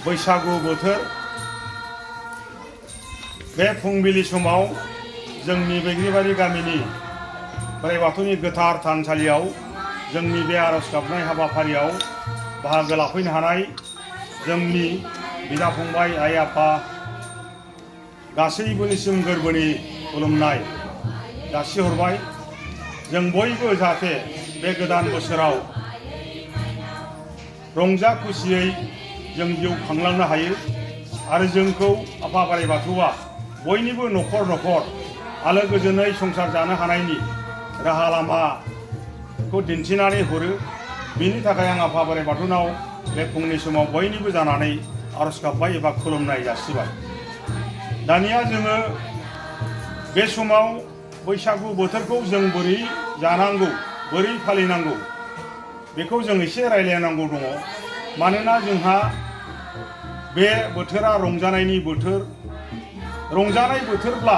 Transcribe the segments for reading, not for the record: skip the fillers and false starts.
बैसागु बोथोर बे फुंबिलि समाव जोंनि बेग्रिबारि गामिनि बोराइ बाथौनि गोथार थानसालियाव जोंनि बे आरज गाबनाय हाबाफारियाव बाहागो लाफैनो हानाय जोंनि बिदा फंबाय आइ आफा गासैबोनिसिम गोरबोनि खुलुमनाय जासिहरबाय। जों बयबो जाहाथे बे गोदान बोसोराव रंजा खुसियै जों जिउ खांलांनो हायो आरो जोंखौ आफा बोराइ बाथौआ बयनिबो न'खर न'खर आलो गोजोनै संसार जानो हानायनि राहा लामाखौ दिन्थिनानै हरो। बिनि थाखाय आं आफा बोराइ बाथौनाव बे फुंनि समाव बयनिबो जानानै आरज गाबबाय एबा खुलुमनाय जासिबाय। दानिया जोङो बे समाव बैसागु बोथोरखौ जों बोरै जानांगौ बोरै फालिनांगौ बेखौ जों एसे रायज्लायनांगौ दङ। मानोना जोंहा बे बोथोरा रंजानायनि बोथोर, रंजानाय बोथोरब्ला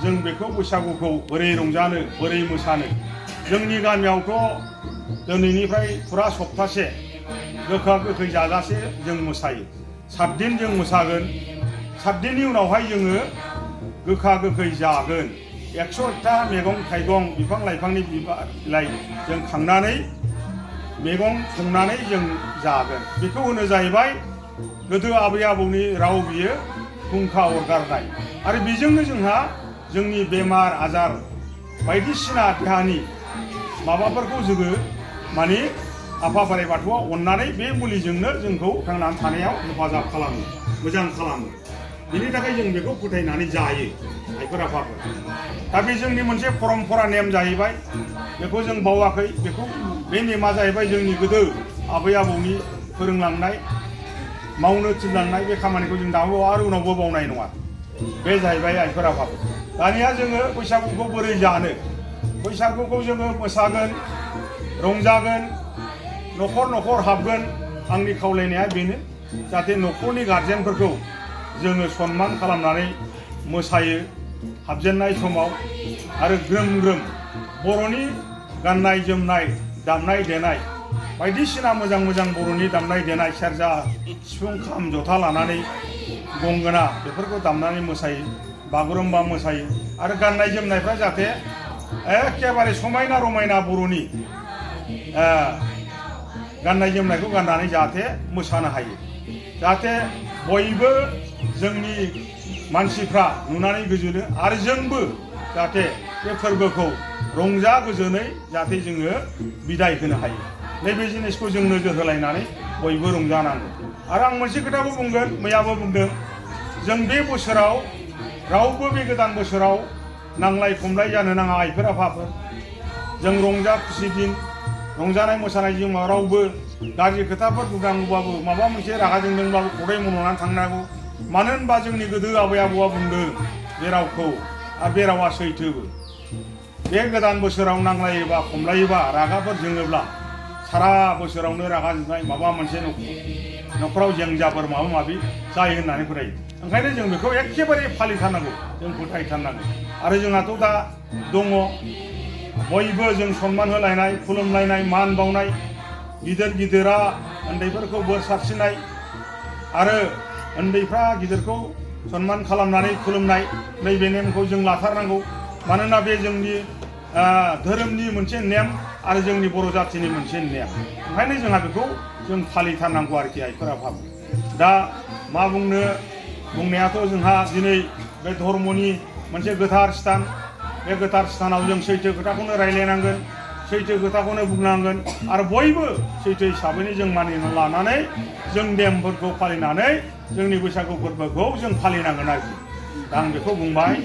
जों बेखौ बैसागुखौ बोरै रंजानो बोरै मोसानो, जोंनि गामियावथ' दिनैनिफ्राय फुरा सप्तासे गोखा गोखै जाजासे जों मोसायो। 7 दिन जों मोसागोन। 7 दिननि उनावहाय जोङो गोखा गोखै जागोन। 100टा मैगं थाइगं बिफां लाइफांनि बिलाइ जों खांनानै मैगं संनानै जों जागोन। बेखौ होनो जाहैबाय गोदो आबै आबौनि राव, बियो खुंखा अरगारनाय। आरो बेजोंनो जोंहा जोंनि बेमार आजार बायदिसिना देहानि माबाफोरखौ जोङो माने आफा बोराइ बाथौआ अननानै बे मुलिजोंनो जोंखौ थांनानै थानायाव हेफाजाब खालामो, मोजां खालामो। बिनि थाखाय जों बेखौ फोथायनानै जायो आइफोर आफाफोर। दा बे जोंनि मोनसे परम्परा नेम जाहैबाय, बेखौ जों बावाखै। बेखौ बे नेमा जाहैबाय जोंनि गोदो आबै आबौनि फोरोंलांनाय, मावनो थिनलांनाय। बे खामानिखौ जों दाबो आरो उनावबो बावनाय नङा। बे जाहैबाय आइफोर आफाफोर। दानिया जोङो बैसागुखौ बोरै जानो? बैसागुखौ जोङो मोसागोन, रंजागोन, न'खर न'खर हाबगोन। आंनि खावलायनाया बेनो, जाहाथे न'खरनि गारजेनफोरखौ जोङो सनमान खालामनानै मोसायो हाबजेननाय समाव। आरो ग्रोम ग्रोम बर'नि गाननाय जोमनाय, दामनाय देनाय बायदिसिना मोजां मोजां बर'नि दामनाय देनाय, सेरजा सिफुं खाम जथा लानानै गंगोना बेफोरखौ दामनानै मोसायो, बागुरुम्बा मोसायो। आरो गाननाय जोमनायफ्रा जाहाथे एखेबारे समायना रमायना बर'नि गाननाय जोमनायखौ गाननानै जाहाथे मोसानो हायो। जाहाथे बयबो जोंनि मानसिफ्रा नुनानै गोजोनो आरो जोंबो जाहाथे बे फोरबोखौ रंजा गोजोनै जाहाथे जोङो बिदाय होनो हायो। नैबे जिनिसखौ जों नोजोर होलायनानै बयबो रंजानांगौ। आरो आं मोनसे खोथाखौ बुंगोन, मैयाबो बुंदों, जों बे बोसोराव रावबो बे गोदान बोसोराव नांलाय खमलाय जानो नाङा आइफोर आफाफोर। जों रंजा खुसि दिन, रंजानाय मोसानाय समाव रावबो गाज्रि खोथाफोर बुंनांगौबाबो माबा मोनसे रागा जोंदोंबाबो खदै मन'नानै थांनांगौ। मानो होनबा जोंनि गोदो आबै आबौआ बुंदों बे रावखौ, आरो बे रावा सैथोबो। बे गोदान बोसोराव नांलायोबा खमलायोबा रागाफोर जोङोब्ला सारा बोसोरावनो रागा जोंनाय माबा मोनसे न'खराव जेंजाफोर माबा माबि जायो होननानै फोथायो। ओंखायनो जों बेखौ एखेबारे फालिथारनांगौ, जों फोथायथारनांगौ। आरो जोंहाथ' दा दङ बयबो जों सनमान होलायनाय, खुलुमलायनाय, मान बावनाय, गिदिर गिदिरा उन्दैफोरखौ बोर सारस्रिनाय आरो उन्दैफ्रा गिदिरखौ सनमान खालामनानै खुलुमनाय, नैबे नेमखौ जों लाथारनांगौ। मानोना बे जोंनि धोरोमनि मोनसे नेम आरो जोंनि बर' जाथिनि मोनसे नेम। ओंखायनो जोंहा बेखौ जों फालिथारनांगौ आरोखि आइफोर आफाफोर। दा मा बुंनो, बुंनायाथ' जोंहा दिनै बे धर्मनि मोनसे गोथार स्थान। बे गोथार स्थानाव जों सैथो खोथाखौनो रायज्लायनांगोन, सैथो खोथाखौनो बुंनांगोन। आरो बयबो सैथो हिसाबैनो जों मानिना लानानै जों नेमफोरखौ फालिनानै जोंनि बैसागु फोरबोखौ जों फालिनांगोन आरोखि। दा आं बेखौ बुंबाय।